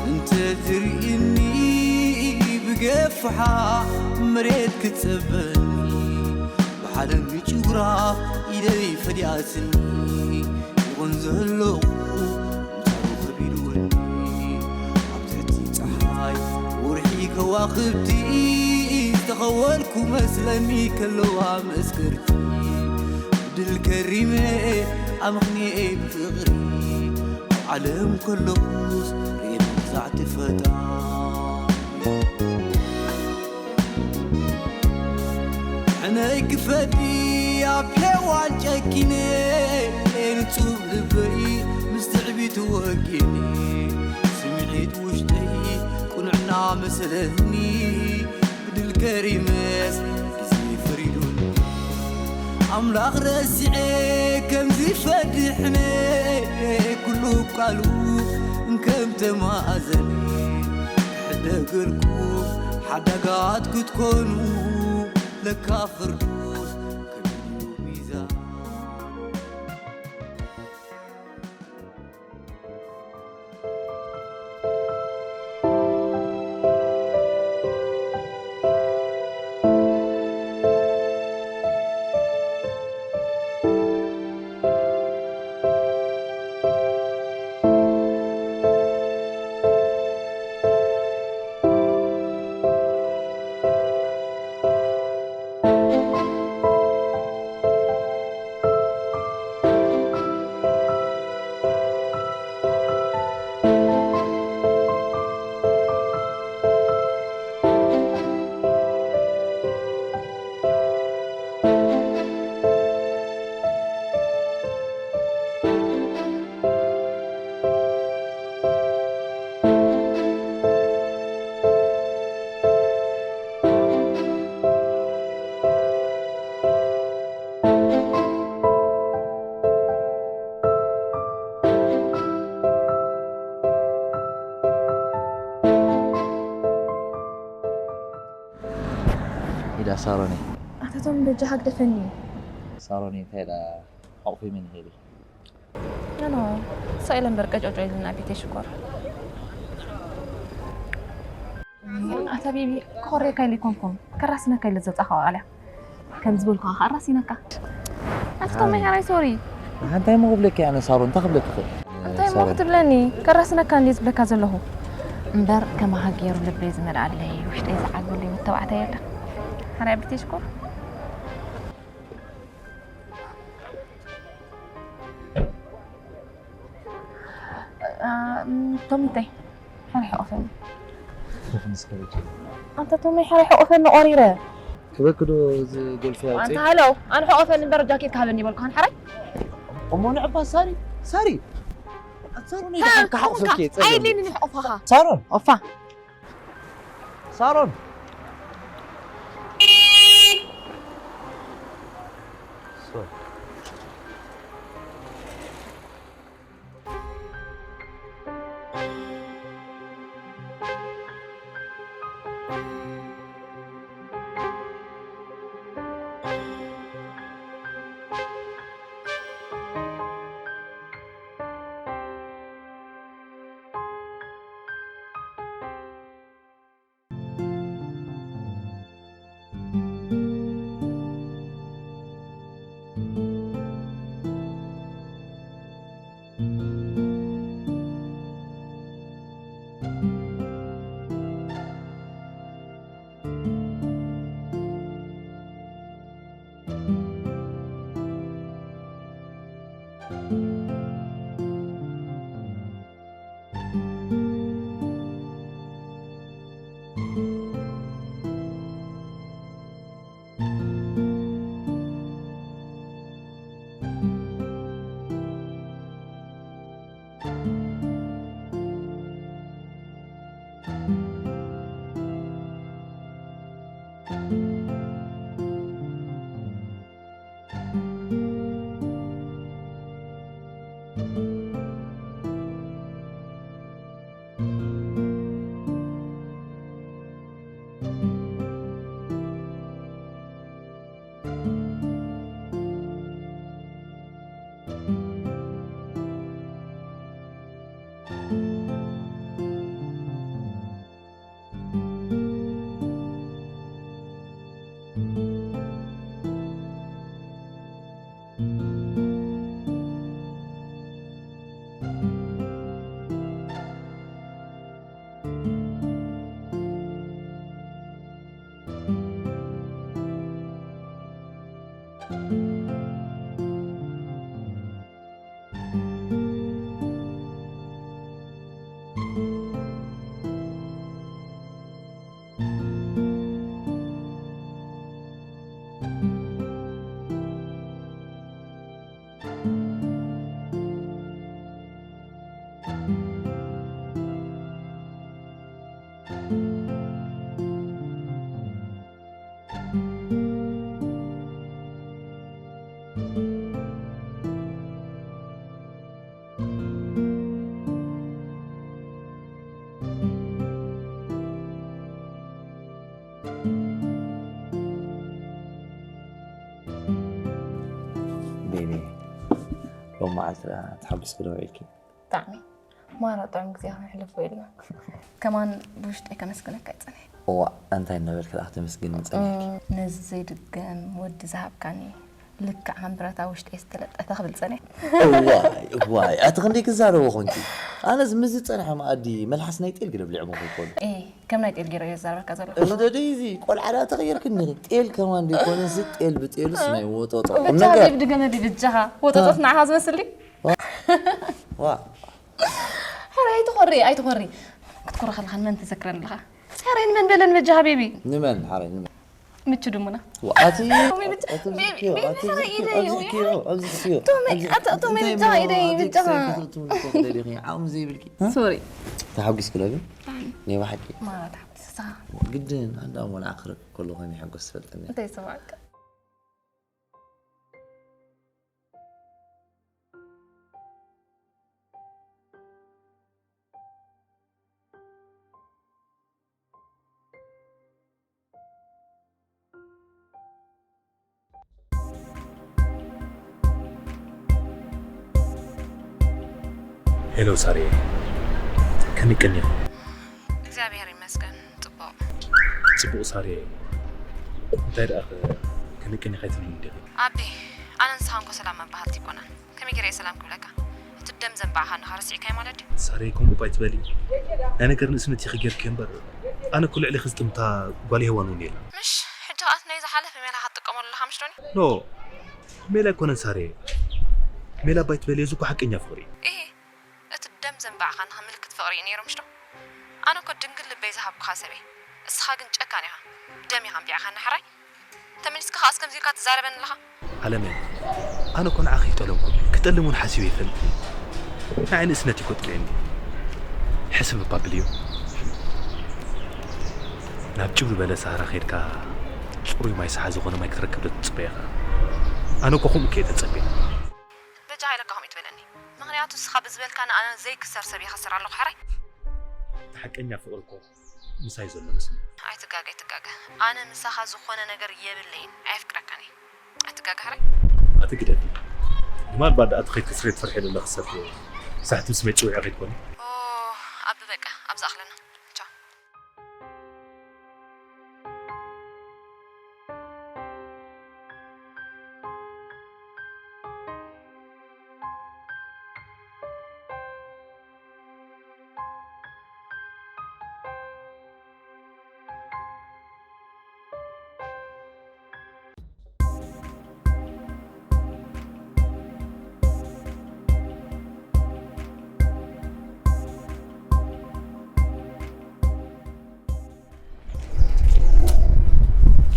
እንተ ዝርእኒ ብገፍሓ መሬት ክትጸበኒ፣ ብሓለንጊ ጭጉራ ኢደይ ፈዲያትኒ፣ ይኹን ዘለኹ ምሳሩ ከቢድወኒ፣ ኣብ ትሕቲ ጸሓይ ወርሒ ከዋኽብቲ ዝተኸወልኩ መስለኒ ከለዋ መስከርቲ፣ ድል ከሪመ ኣመኽንየ ብፍቕሪ፣ ኣብ ዓለም ከለኹስ ርእየ መግዛዕቲ ፈጣሪ። ሕነይ ክፈዲ ኣብ ሔዋን ጨኪነ፣ ንጹብ ልበይ ምስ ትዕቢት ወጊነ፣ ስምዒት ውሽጠይ ቅኑዕና መሰለኒ፣ ብድል ከሪመስ ግዜ ፈሪዱኒ። ኣምላኽ ረሲዐ ከምዚ ፈድሕነ፣ ኩሉ ቃሉ እንከም ተማእዘነ፣ ክሕደገልኩም ሓዳጋት ክትኮኑ፣ ለካ ፍርዱስ ከቢድ እዩ ሚዛን። ኢዳ ሳሮነይ። ኣታ ቶም በጃኻ ግደፈኒ። ሳሮነይ፣ እንታይ ኢላ ሓቑፈይ መን ይሄድ? ኖ፣ ኖ፣ ስቕ ኢለ እምበር ቀጭ ቀጭ ኢልና ቤተይ ሽኮር። ኣታ ቤቢ፣ ክኾርየካ ኢለ ኣይኮንኩን፣ ከራስነካ ኢለ ዘውጻእካ ቃል እያ። ከም ዝበልኩኻ ከኣ ራሲነካ። ኣቲ ቶመይ ሓራይ ሶሪ። እንታይ እሞ ክብለኪ ኣነ ሳሮን፣ እንታይ ክብለኪ ክእል? እንታይ እሞ ክትብለኒ? ከራስነካ እንድየ ዝብለካ ዘለኹ። እምበር ከማኻ ገይሩ ልበይ ዝመልኣለይ፣ ውሽጠይ ዝዓግበለይ ወዲ ተባዕታይ የለን። ሓራይ ቤተይ ሽኮር። ቶሚተይ ሓራይ ሕቆፈኒ። ኣንተ ቶመይ ሓራይ ሕቆፈኒ ቆሪረ። ክበኪ ዶ እዚ ጎልፊ ኣውፅእ? ኣንተ ሃለው፣ ኣነ ሕቆፈኒ እምበር ጃኬት ክሃበኒ ይበልኩ፣ ሓራይ። እሞ ንዕባ ሳሪ፣ ሳሪ። ሳሮን፣ ሃ፣ ኢልካ ሓቁፈኪ፣ ጸገም። ኣይድልየኒ ሕቆፋኻ። ሳሮን። ኦፋ። ሳሮን። ሶ- ቤቢ፣ ሎም መዓልቲ ተሓጒስኪ ዶ ውዒልኪ? ብጣዕሚ። ማራ ጥዑም ግዜ ከነሕልፎ ኢልና። ከማን ብውሽጠይ ከመስግነካ ይጸንሕ። እዋ፣ እንታይ እናበልኪ ደኣ ክተመስግኒ ጸኒሕኪ? እም፣ ነዚ ዘይድገም ወዲ ዝሃብካኒ ልክዕ ከም ብረት ኣብ ውሽጠይ ዝተለጠፈ ክብል ጸኒሐ። እዋይ፣ እዋይ፣ ኣቲ ክንደይ ክዛረቦ ኮንኪ? ኣነስ ምስዚ ጸንሐ መኣዲ መልሓስ ናይ ጤል ግደ ብሊዖም እኮ ይኮኑ። ኤ፣ ከም ናይ ጤል ገይረ እየ ዝዛረበካ ዘለኹ። እዚ ደደይ እዚ ቆልዓ ደኣ ተቐየርክኒ። ጤል ከማን ደይኮነሲ ጤል ብጤሉስ ናይ ወጠጦ። ቁም ብቻ ነገር። ቤቢ ድገመ ድዩ ብጃኻ? ወጠጦት እ። ንዓኻ ዝመስል ድዩ? ዋ። ዋ። ሕራይ ኣይትኾሪ፣ ኣይትኾሪ። ክትኮሪ ከለኻ ንመን ትዘክረን ኣለኻ? ሕራይ ንመን በለን በጃኻ ቤቢ? ንመን፣ ሕራይ ንመን? ምቹ ድሙና። ዋ፣ ኣቲ፣ ቶሚ ብቻ፣ ኣቲ ቤቢ፣ ዝክዮ፣ ቤቢ ኣቲ ሕራይ ዝክዮ፣ ኢደይ፣ ኣብዚ ወይ ዝክዮ፣ ሕራይ። ኣብዚ ዝክዮ፣ ቶሚ፣ ኣብዚ ኣቲ፣ ቶሚ እንታይ ብቻ እሞ፣ ኢደይ፣ ኣቲ ብቻኻ። ክሰ-፣ ክትብሉ እኮ ክደይ ዲኺ? ዓቕሚ ዘይብልኪ። እ? ሶሪ። ተሓጒስኪ ዶ ግን? ብጣዕሚ። ናይ ብሓቂ? ማራ ተሓጒሰ። ግድን፣ ኣንዳ ሞልዓ ክረክ-፣ ከለኹ ከመይ ሕጎስ ትፈልጥኒ? እንታይ ይስምዓካ? ሄሎ ሳርየ፣ ከመይ ቀኒኺ? እግዚኣብሔር ይመስገን፣ ጽቡቕ። ጽቡቕ ሳርየ፣ እንታይ ደኣ ከ ከመይ ቀኒኺ ኣይትብልኒ ዲኺ? ኣቢ፣ ኣነ ንስኻ እንኮ ሰላም መባሃልቲ ኣይኮናን። ከመይ ገይረ እየ ሰላም ክብለካ? እቲ ደም ዘንባዕኻ እንዲኻ ረሲዕካዮ ማለት ድዩ? ሳርየ፣ ከምኡ እባ ኣይትበሊ። ናይ ነገር ንእስነት ኢኺ ጌርኪ እምበር፣ ኣነ እኮ ልዕሊኺ ዝጥምታ ጓል ሄዋን እውን የለን። ምሽ፣ ሕጂ ኸኣ እቲ ናይ ዝሓለፈ ሜላኻ ትጥቀመሉ ኣለኻ ምሽ ዶኒ? ኖ፣ ሜላ ኣይኮነን ሳርየ። ሜላ እባ ኣይትበሊ፣ እዚ እኮ ሓቀኛ ፍቕሪ እዩ። ኢሂ፣ እቲ ደም ዘንባዕኻ እንዲኻ ምልክት ፍቕሪ እዩ ነይሩ ምሽ ዶ? ኣነ እኮ ድንግል ልበይ ዝሃብኩኻ ሰብ እየ። እስኻ ግን ጨካን ኢኻ። ደም ኢኻ ኣንቢዕኻኒ ሕራይ። ተመሊስካ ከኣ እስከምዚ ኢልካ ትዛረበኒ ኣለኻ? ዓለመይ፣ ኣነ እኮ ንዓኺ ኣይጠለምኩን፣ ክጠልም እውን ሓሲበ ኣይፈልጥን። ንዓይ ንእስነት እዩ እኮ ጥልየኒ። ሕስብ እባ ኣብልዮ። ናብ ጭው ዝበለ ሰሃራ ከይድካ ጽሩይ ማይ ሰሓ ዝኾነ ማይ ክትረክብ ዶ ትጽበ ኢኻ? ኣነ እኮ ከምኡ እኮ እየ ተጸብየ። በጃኻ ኢለካ ከምኡ ኣይትበለኒ። ምኽንያቱ ንስኻ ብዝበልካኒ ኣነ ዘይክሰር ሰብ ይኸስር ኣለኹ ሕራይ። እቲ ሓቀኛ ፍቕሪ እኮ ምሳይ ዘሎ መስለኒ። ኣይትጋገ፣ ኣይትጋገ። ኣነ ምሳኻ ዝኾነ ነገር የብለይን፣ ኣየፍቅረካን እየ። ኣይትጋገ ሕራይ። ኣቲ ግደፊ። ንማል ባዳ ኣቲ ከይትከስሪ ትፈርሒ ዘለኺ ሰብ ሳሕቲ ምስ መጭውዒ ከይትኮኒ። ኦ፣ ኣቢ በቃ፣ ኣብዚ ኣኽለና። ቻው።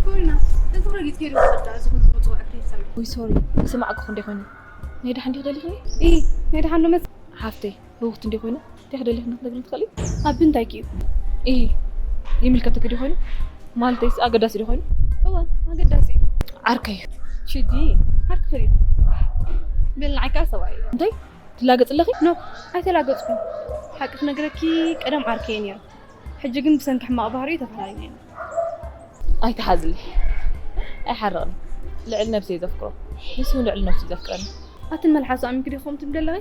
ኮሪና፣ እዚ ረጊጽ ከይዱ ወዳ፣ እዚ ኩሉ ምጽዋዕ ከይሰምዕ። ወይ ሶሪ፣ ዝሰማዕኩ ክንደይ ኮይኑ? ናይ ደሓን ዲኺ ደሊኽኒ? ኢ፣ ናይ ደሓን ዶ መስ-? ሓፍተይ፣ ህውኽቲ እንደ ኮይኑ፣ እንታይ ክደልኽ ክትነግርኒ ትኽእሊ? ኣብ እንታይ ክዩ? ኢ፣ ይምልከተኪ ዶ ኮይኑ? ማለተይስ ኣገዳሲ ዶ ኮይኑ? እወ፣ ኣገዳሲ እዩ። ዓርከይ እዩ። ሽዲ፣ ዓርኪ ፍሪ። በል ንዓይ ከኣ ሰብኣይ እዩ። እንታይ? ትላገጽ ኣለኺ? ኖ፣ ኣይተላገጽኩን። ሓቂ ክነግረኪ፣ ቀደም ዓርከይ እዩ ነይሩ። ሕጂ ግን ብሰንኪ ሕማቕ ባህሪኡ ተፈላሊና ኢና። ኣይትሓዝሊ። ኣይሓርቕን። ልዕሊ ነብሰይ ዘፍቅሮ፣ ንሱ እውን ልዕሊ ነብሱ ዘፍቅረኒ። ኣትን መልሓሱ ኣሚንኪ ዲኹም ትብሊ ኣለኺ?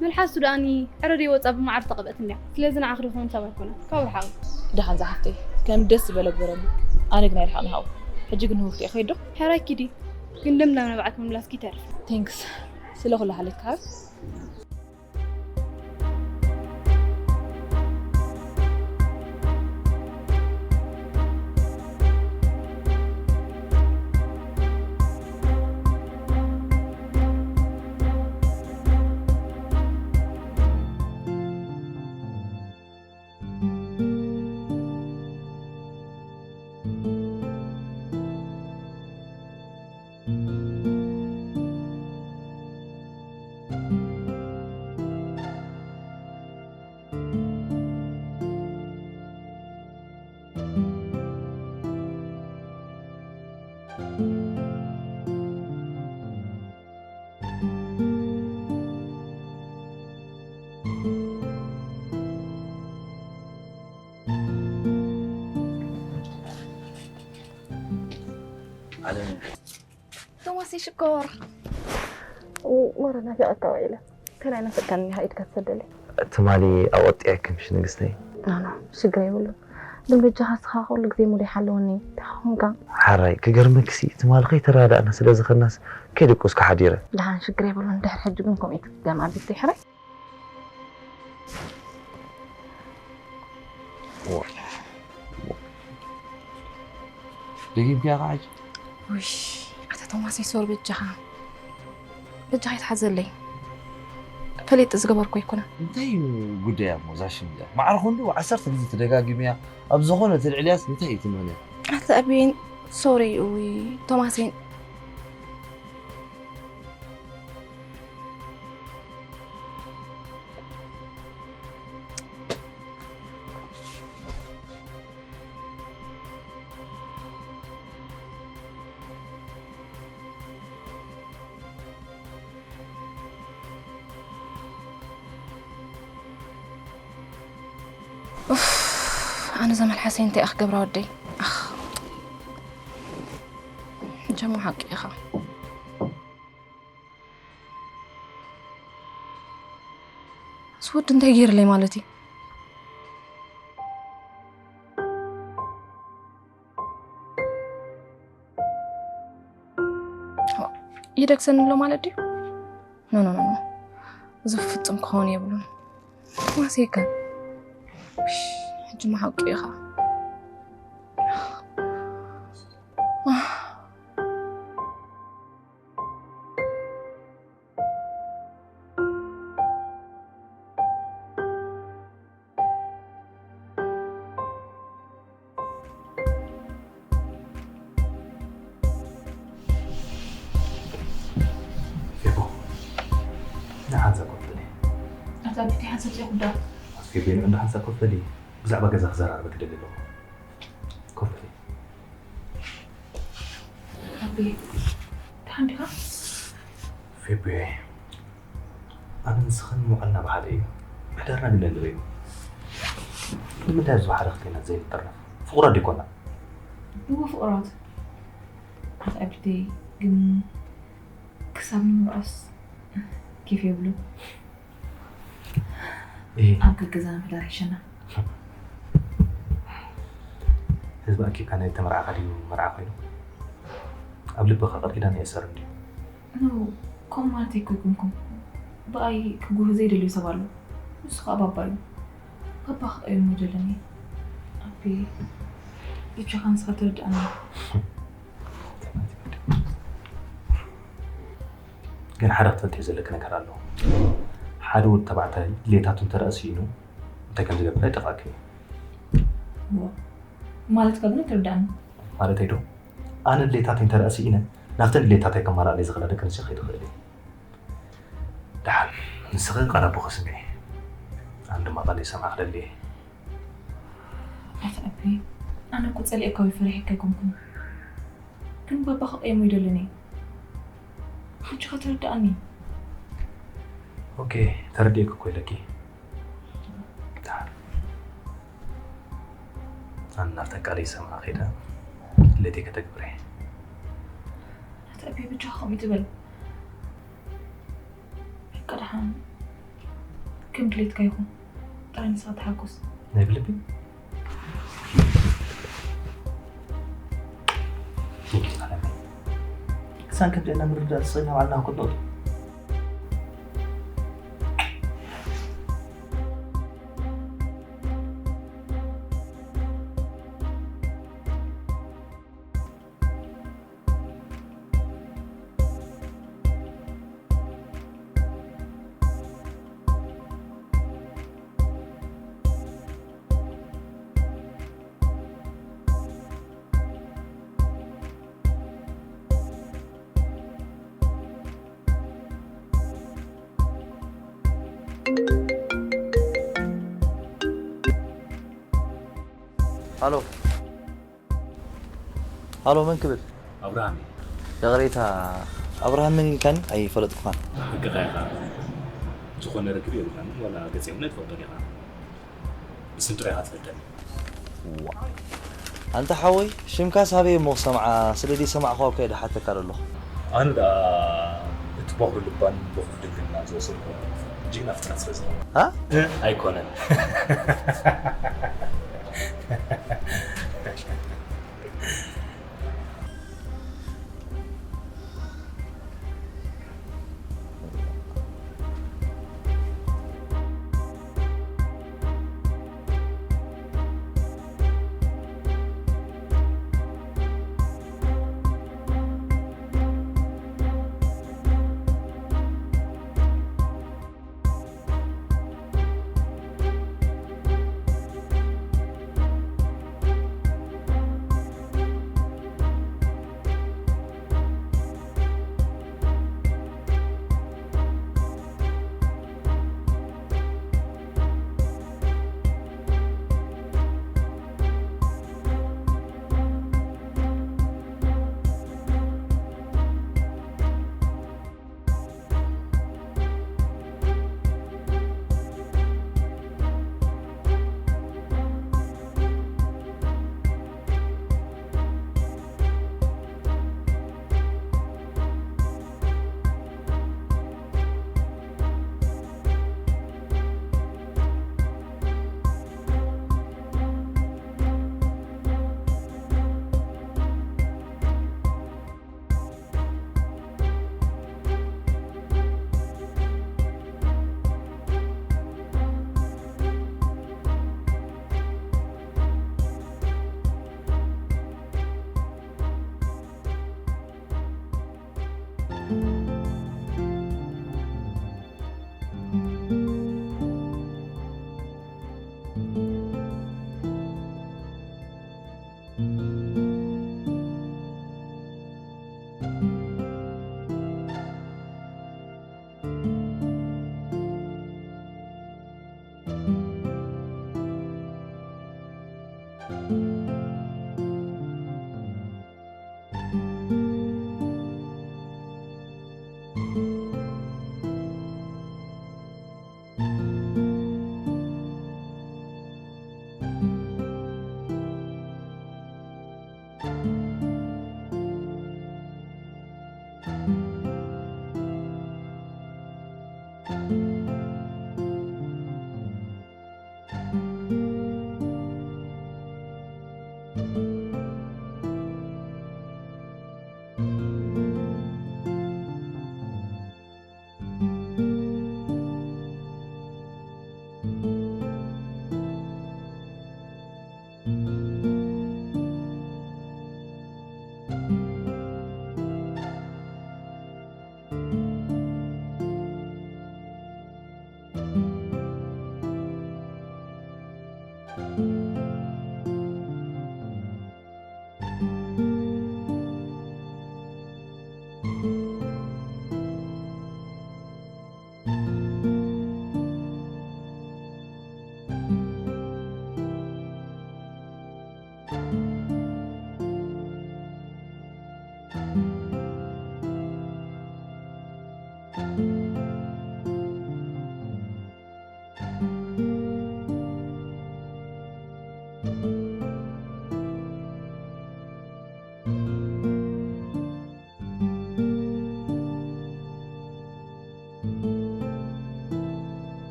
መልሓሱ ደኣኒ ዕረ ደይወጻ ብመዓር ተቐብአት እንድያ። ስለዚ ንዓኺ ዲኹም ሰብ ኣይኮነን። ካብ ርሓቕ። ደሓን ዝሓፍተይ፣ ከም ደስ ዝበሎ ግበረሉ። ኣነ ግን ኣይርሓቕኒ ሃው። ሕጂ ግን ንህውፍቲ እየ፣ ከይድ ዶ? ሕራይ ኪዲ። ግን ደም ናብ ነብዓት ምምላስኪ ይተርፍ። ቴንክስ። ስለ ኩሉ ሓልዮትካ። ዓለም። ቶማስ ሽኮር። ማራ ናፊቐካ ኢለ። እንታይ ናፍቀካኒ ኢኻ ኢድካ ትሰደለይ? ትማሊ ኣቆጢዐኪ ምሽ ንግስተይ? ኖ፣ ኖ፣ ሽግር የብሉን። ግን በጃኻ ንስኻ ኩሉ ግዜ ሙድ ኣይሓልወኒ። እንታይ ኾንካ? ሓራይ፣ ክገርመኪሲ ትማሊ ከይተረዳዳእና ስለ ዝኸድናስ ከይደቀስኩ ሓዲረ። ደሓን ሽግር የብሉን። ድሕሪ ሕጂ ግን ከምኡ ኣይትድገም ኣቢተይ ሕራይ። ደጊምክያ ከዓ ሕጂ? ውይ፣ ኣታ ቶማሰይ ሶሪ በጃኻ። በጃኻ ኣይትሓዘለይ። ፈሊጥ ዝገበርኩ ኣይኮነን። እንታይ እዩ ጉዳያ እሞ እዛ ሽም እዚኣ? ማዕረ ክንዱ ዓሰርተ ግዜ ተደጋጊምያ። ኣብ ዝኾነ ተልዕልያስ እንታይ እዩ ትምህንያ? ኣታ ኣቤን ሶሪ፣ ውይ ቶማሰይ። ኡፍ፣ ኣነ እዛ መልሓሰይ እንታይ እያ ክገብራ ወደይ? ኣኽ። ጀሞ ሓቂ ኢኻ። እዚ ወዲ እንታይ ገይርለይ ማለት እዩ? ይደግሰኒ ኣሎ ማለት ድዩ? ኖ፣ ኖ፣ ኖ፣ ኖ። እዚ ፍጹም ክኸውን የብሉን። ማሴከ። እሽ፣ ሕጂ መሓቂ ኢኻ። ፌቦ፣ ንሓንሳብ ኮፍ በሊ። ኣታ ብቲ ሓንሳብ ጽኹዳ። ፌቦ፣ ንሓንሳብ ኮፍ በሊ። ብዛዕባ ገዛ ክዘራርበኪ ደሊ ኣለኹ። ኮፍ በሊ። ኣቤ፣ ደሓን ዲኻ? ፌቤ፣ ኣነ ንስኽን መውዓልና ብሓደ እዩ። ምሕዳርና ግን ለለበ እዩ። ንምንታይ ኣብዚ ብሓደ ክልቴና ዘይንጠርነፍ? ፍቑራት ዲኮና? እወ ፍቑራት። ኣታ ኣቢተይ ግን ክሳብ ንምርዖስ ኬፍ የብሉን። እየ። ኣብ ገገዛና ምሕዳር ይሕሸና። ህዝቢ ኣኪብካ ናይ ተመርዓኻ ድዩ መርዓ ኮይኑ? ኣብ ልብኻ ቃል ኪዳን ኣይእሰርን ድዩ? ኖ፣ ከምኡ ማለት ኣይኮይኩንኩም። ብኣይ ክጉህ ዘይደልዮ ሰብ ኣሎ። ንሱ ኸኣ ባባ እዩ። ባባ ክቐይሞ ይደለኒ። ኣቢ፣ ብቻኻ ንስኻ ተረድኣኒ። ግን ሓደ ክትፈልጥዮ ዘለኪ ነገር ኣሎ። ሓደ ወዲ ተባዕታይ ድሌታቱ እንተ ደኣ ስኢኑ፣ እንታይ ከም ዝገብር ኣይጠፍኣክን እዩ። ዋ፣ ማለትካ ግን ኣይተረድኣንን። ማለተይ ዶ? ኣነ ድሌታተይ እንተ ደኣ ስኢነ፣ ናብተን ድሌታተይ ከማልኣለይ ዝኽእላ ደቂ ኣንስትዮ ክኸይድ እኽእል እየ። ደሓን፣ ንስኺ ቃል ኣቦኺ ስምዒ። ኣነ ድማ ቃለይ ክሰምዓ ክደሊ እየ። ኣታ ኣቢ፣ ኣነ እኮ ጸሊኤካ ወይ ፈሪሐካ ኣይኮንኩን። ግን ባባ ክቐይሞ ይደልን እየ። ሕጂ ኸ ተረድኣኒ። ኦኬ፣ ተረዲኤኪ እኮ ኢለኪ። ደሓን። ኣነ ናብተን ቃለይ ዝሰምዓ ከይደ ድሌተይ ከተግብር እየ። ጠቢ ብቻ ከምኡ ትበል። በቃ ደሓን ከም ድሌትካ ይኹን። ጥራይ ንስኻ ተሓጎስ። ናይ ብልቢ? ክሳን ከም ደና ምርዳእ ዝጸና ዋና ክትነቱ። ሃሎ። ሃሎ፣ መን ክብል? ኣብርሃም እዩ። ይቕሬታ፣ ኣብርሃም መን ኢልካኒ? ኣይፈለጥኩኻን። ሓቅኻ ኢኻ። ዝኾነ ርክብ የብልናን፣ ዋላ ገጽ እውን ኣይትፈልጦን ኢኻ። ብስም ጥራይ ኢኻ ትፈልጠኒ። ዋው። ኣንታ ሓወይ፣ ሽምካስ ሃበይ እሞ ክሰምዓ፣ ስለ ዘይሰማዕኳ እኮ እየ ደሓተካ ዘለኹ። ኣነ ደኣ እቲ በኹሪ ልባን በኹሪ ድንግልናን ዝወሰድኩ ጅግና ፍጥረት ስለ ዝኾነ። ሃ? ኣይኮነን።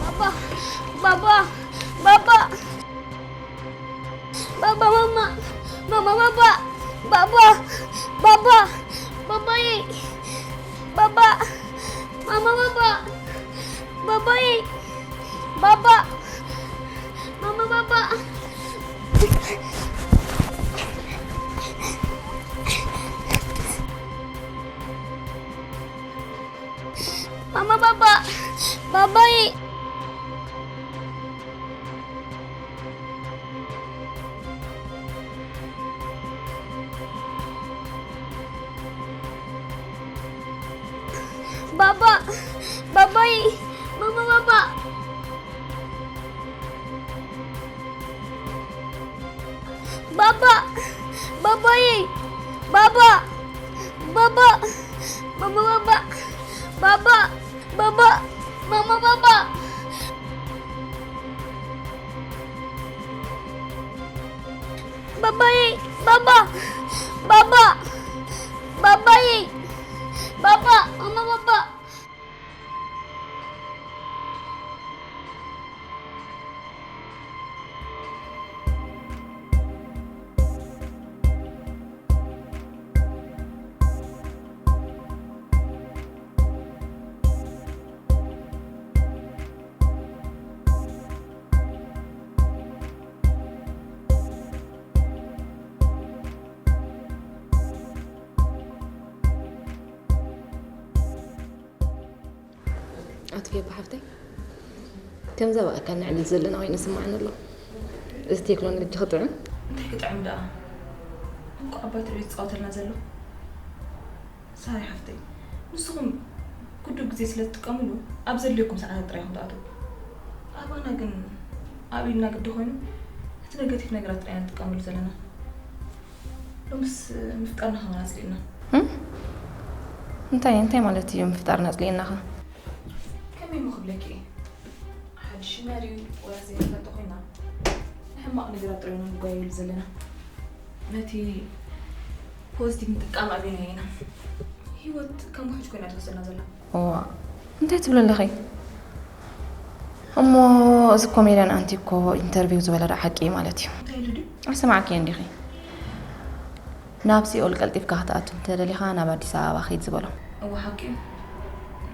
ባባ፣ ባባ፣ ባባ፣ ባባ፣ ማማ፣ ማማ፣ ባባ፣ ባባ፣ ባባ፣ ባባዬ፣ ባባ፣ ማማ፣ ባባ፣ ባባዬ፣ ባባ፣ ማማ፣ ባባ። ማማ፣ ባባ፣ ባባዬ። ባባ፣ ባባዬ፣ ማማ፣ ባባ። ባባ፣ ባባዬ፣ ባባ፣ ባባ፣ ማማ፣ ባባ፣ ባባ፣ ባባ፣ ማማ፣ ባባ። ባባዬ፣ ባባ፣ ባባ፣ ባባዬ፣ ባባ፣ ማማ፣ ባባ። ኣቲ ፌባ ሓፍተይ፣ ከምዛ ብኣካል ንዕልል ዘለና ኮይኑ ይስምዓኒ ኣሎ። እዚ ቴክኖሎጂ ክጥዕም። እንታይ ክጥዕም ደኣ? እንኳዕ ኣባይ ትሪኦ ዝፃወተልና ዘሎ። ሳሪ ሓፍተይ፣ ንስኹም ኩሉ ግዜ ስለ ትጥቀምሉ ኣብ ዘድልየኩም ሰዓታት ጥራይ ኢኹም ትኣትዉ። ኣባና ግን ኣብ ኢድና ግዲ ኮይኑ እቲ ነገቲቭ ነገራት ጥራይ ኢና ንጥቀመሉ ዘለና። ሎምስ ምፍጣርና ከማን ኣጽሊእና። እም? እንታይ፣ እንታይ ማለት እዩ ምፍጣርና ኣጽሊእናኻ? ከመይ እሞ ክብለኪ እየ? ሓድሽ መሪው ወላ ዘይንፈልጦ ኮይና ንሕማቕ ነገራት ጥራይ ኢና ንጓየሉ ዘለና። ነቲ ፖዚቲቭ ምጥቃም ኣብዩና ኢና። ህይወት ከም ውሕጅ ኮይና ትወስደና ዘላ። እዋ፣ እንታይ ትብሊ ኣለኺ? እሞ እዚ ኮሜድያን ኣንቲ እኮ ኢንተርቪው ዝበለ ዶ ሓቂ እዩ ማለት እዩ? እንታይ ኢሉ ድዩ? ኣይሰማዕክዮ እንዲኺ? ናብ ሲኦል ቀልጢፍካ ክትኣቱ እንተደሊኻ ናብ ኣዲስ ኣበባ ኺድ ዝበሎ። እወ፣ ሓቂ እዩ።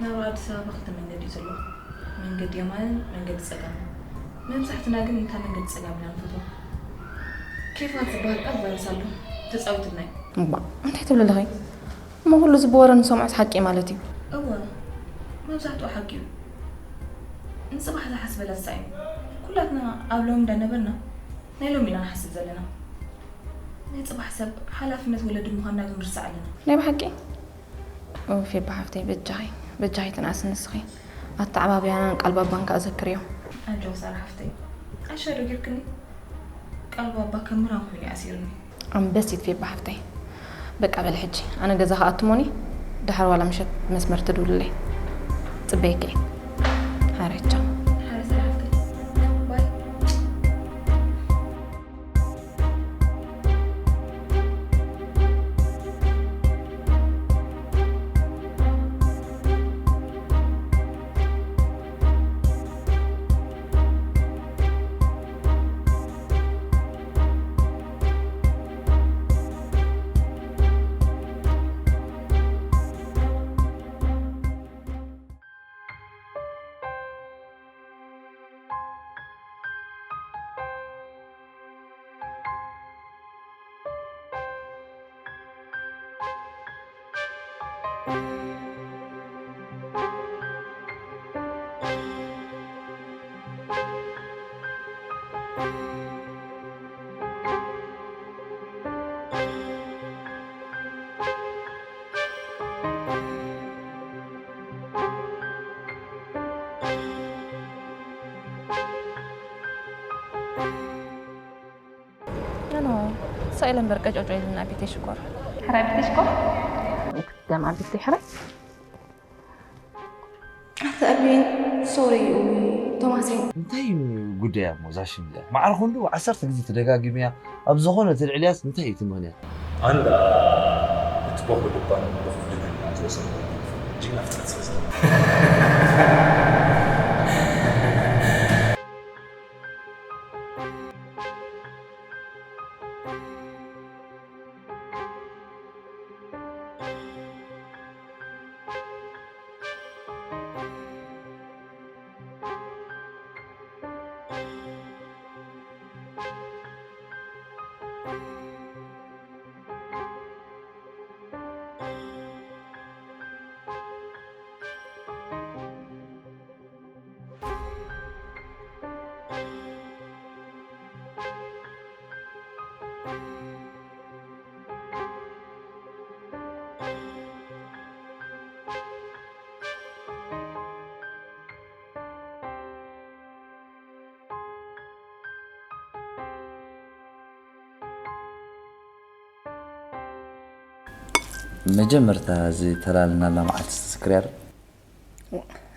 ናብ ኣዲስ ኣበባ ክልተ መንገዲ እዩ ዘሎ። መንገዲ የማንን መንገዲ ጸጋምን። መብዛሕትና ግን እታ መንገዲ ጸጋም ኢና ንፈትዋ። ኬፋት ዝበሃል ቃል ቫይረስ ኣሎ። ተጻዊቱልና እዩ። እባ፣ እንታይ ትብሊ ኣለኺ? እሞ ኩሉ እዚ ብወረ ንሰምዖስ ሓቂ ማለት እዩ? እወ፣ መብዛሕትኡ ሓቂ እዩ። ንጽባሕ ዝሓስበላ ሳእ እዩ። ኩላትና ኣብ ሎሚ እንዳነበርና ናይ ሎሚ ኢና ንሓስብ ዘለና። ናይ ጽባሕ ሰብ ሓላፍነት ወለዲ ምዃንና ግን ንርሳዕ ኣለና። ናይ ብሓቂ? ኡፍ፣ ፌባ ሓፍተይ፣ በጃኺ፣ በጃኺ ትንኣስ ንስኺ። ኣተዓባብያናን ቃል ባባን ከኣ ዘክርዮ። ኣጆኺ ሳራ ሓፍተይ፣ ዓሻ ዶ ጌርክኒ? ቃል ባባ ከም ምራን ኮይኑ እዩ ኣሲሩኒ። ኣንበሲት ፌባ ሓፍተይ። በቃ በሊ ሕጂ፣ ኣነ ገዛ ክኣቱ እሞኒ፣ ደሓር ዋላ ምሸት መስመር ትድውልለይ። ጽበየኪ እየ። ሓረቻ። ሓረ ሳራ ሓፍተይ። ባይ። ኣነ ሳይለ እምበር ቀጨጮ ኢልና ቤተይ ሽኮር። ሕራይ ቤተይ ሽኮር። ደም ኣብ ቤተይ ሕራይ። ኣታ ኣቢን ሶሪ ቶማሰይ። እንታይ እዩ ጉዳያ እሞ እዛ ሽም እዚኣ? ማዕረ ክንዱ ዓሰርተ ግዜ ተደጋጊመያ ኣብ ዝኾነ ተልዕልያስ እንታይ እዩ እቲ ምኽንያት? ኣነ ደኣ እቲ በኹ ልባን በኹ ልብን ዝወሰንኩ ጅግና ፍጥረት ስለ ዘለኹ። መጀመርታ ዝተላለናላ መዓልቲ ትዝክርያ ዶ?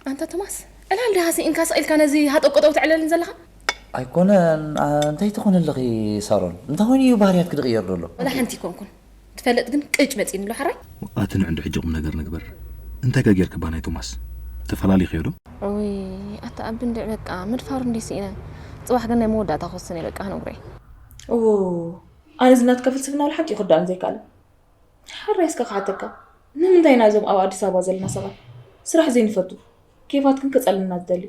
ኣንታ ቶማስ፣ ዕላል ድሃ ስኢንካ ስቕ ኢልካ ነዚ ሃጠው ቀጠው ትዕለልን ዘለኻ? ኣይኮነን፣ ኣ፣ እንታይ ትኾኒ ኣለኺ ሳሮን? እንታይ ኮይኑ እዩ ባህርያትኪ ዝቕየር ዘሎ? ዋላ ሓንቲ ኣይኮንኩን። ትፈልጥ ግን ቅጭ መጺእኒ ኣሎ ሓራይ። ኣቲ ንዕንዲ ሕጂ ቁም ነገር ንግበር። እንታይ ከ ጌርኪ ባናይ ቶማስ? ተፈላሊኽዮ ዶ? እውይ፣ ኣታ ኣቢ እንድዒ በቃ ምድፋሩ እንድዩ ስኢነ። ጽባሕ ግን ናይ መወዳእታ ክውስን እየ በቃ ክነግሮ እየ። እዎ፣ ኣነ እዚ ናትካ ፍልስፍና ብሓቂ ክርድኣኒ ዘይከኣለ። ሕራይ እስከ ክሓተካ፣ ንምንታይ ኢና እዞም ኣብ ኣዲስ ኣበባ ዘለና ሰባት ስራሕ ዘይንፈቱ፣ ኬፋት ክንቅጸለልና ዝደልዩ?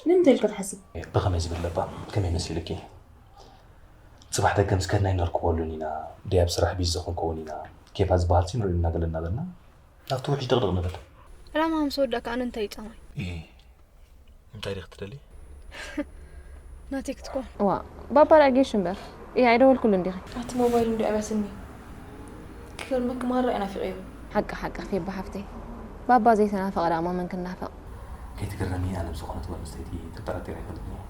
ንምንታይ ኢልካ ትሓስብ? ብኸመይ ዝብል ለባም ከመይ መሲሉኪ? ጽባሕ ደገ ምስ ከድና ኣይንርከበሉን ኢና፣ ደይ ኣብ ስራሕ ቢዚ ክንከውን ኢና፣ ኬፋት ዝበሃልሲ ንርእዩ እናገለ እናበልና ናብቲ ውሕጅ ድቕድቕ ንብል። ዕላማ ምስ ወዳእካ ኣነ እንታይ ይጻማይ? ኢሂ። እንታይ ዲኺ ትደሊ? ናተይ ክትኮን። ዋእ ባባ ደኣ ጌሽ እምበር። ኢሂ ኣይደወልክሉን ዲኺ? ኣቲ ሞባይሉ እንድዩ ኣቢያትኒ። ክገርመኪ ማራ እየ ናፊቐዮ። ሓቂ ሓቂ ፌባ ሓፍተይ። ባባ ዘይተናፈቐ ደኣ እሞ መን ክናፈቕ? ከይትግረሚ ኣነ ብዝኾነት ጓል ኣንስተይቲ ተጠራጢረ ኣይፈልጥን እየ።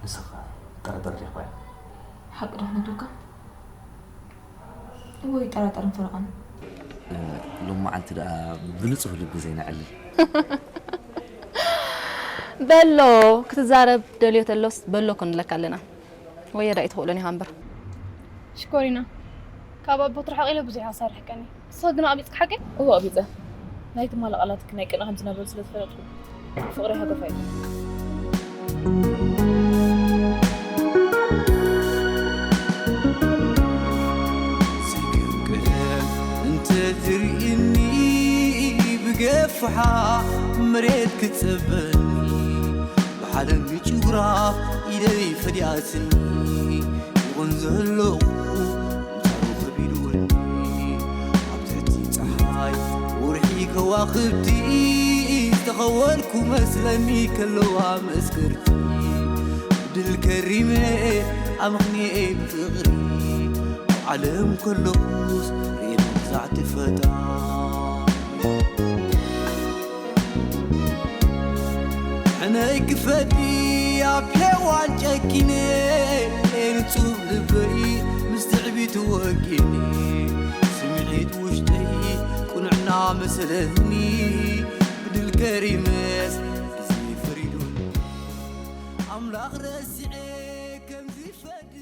ንስኺ ከ ጠራጠር ዲኺ? ሓቂ ዶ ክነግረካ? እወ ይጠራጠርን ፈረቓን። ሎሚ መዓልቲ ደኣ ብንጹህ ልቢ ዘይነዕልል። በሎ ክትዛረብ ደልዮ ተሎስ በሎ ክንብለካ ኣለና። ወየ ዳኣ ኣይትኽእሎን ኢኻ እምበር። ሽኮሪና ካብ ኣቦት ርሕቕ ኢለ ብዙሕ ክሰርሕ ቀንየ። ንስኺ ግን ኣቕሊጽኪ ሓቀይ? እወ ኣቕሊጸ። ናይ ትማሊ ቃላትኪ ናይ ቅነ ከም ዝነበሩ ስለ ዝፈለጥኩ ፍቕረይ ሃገፋ እዩ። እንተትርእኒ ብገፍሓ መሬት ክትጸበኒ ብሓለንጊ ጭጉራ ኢደይ ፈዲያትኒ ይኹን ዘለኹ ምሳሩ ከቢድወኒ ኣብ ትሕቲ ጸሓይ ወርሒ ከዋኽብቲ ዝተኸወልኩ መስለኒ ከለዋ መስከርቲ ድል ከሪመ ኣምኽንየይ ብፍቕሪ ኣብ ዓለም ከለኹስ ርእየ መግዛዕቲ ፈጣሪ ሕነይ ክፈዲ ኣብ ሔዋን ጨኪነ ንጹብ ልበይ ምስ ትዕቢት ወጊነ ስምዒት ውሽጠይ ቁንዕና መሰለኒ ብድል ከሪመስ ግዜ ፈሪዱኒ ኣምላኽ ረሲዐ ከምዚ ፈዲ